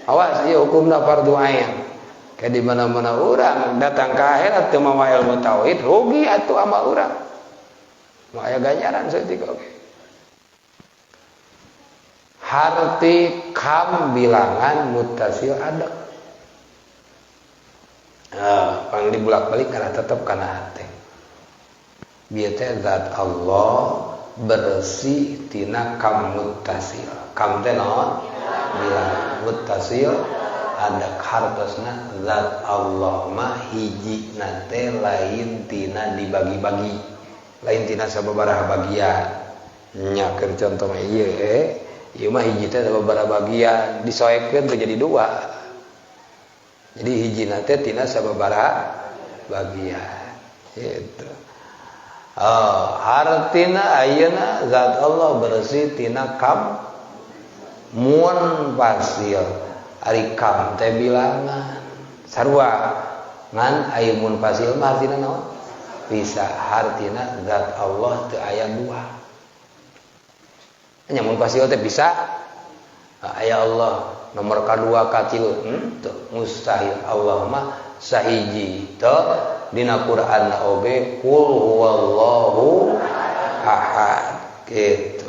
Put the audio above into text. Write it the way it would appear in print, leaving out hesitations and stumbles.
Awas, ieu hukumna fardu ain. Kayak di mana-mana urang datang ke akhirat teu mawa ilmu tauhid, rugi atuh amal urang. Moal aya ganjaran saeutik oge. Harti kam bilangan muttasil adek. Nah, pang dibulak-balik karena tetep kana hate. Bieu teh zat Allah bersih tina kam muttasil. Kam teh naon? Bilangan muttasil ada hartosna zat Allah mah hiji nate lain tina dibagi-bagi, lain tina sababaraha bagian. Nya keur contoh mah ieu ieu mah hiji teh sababaraha bagian disoekeun teh jadi dua. Jadi hiji nate tina sababaraha bagian gitu. Oh, hartina ayeuna zat Allah bersih tina kam munfasil. Ari kam teh bilangan sarua ngan aya munfasil mah artina naon? Bisa hartina zat Allah teu aya dua. Nya munfasil teh bisa aya Allah nomor kadua katilu henteu, mustahil. Allah mah sahiji teu dina Quran oge kul huwallahu ahad gitu.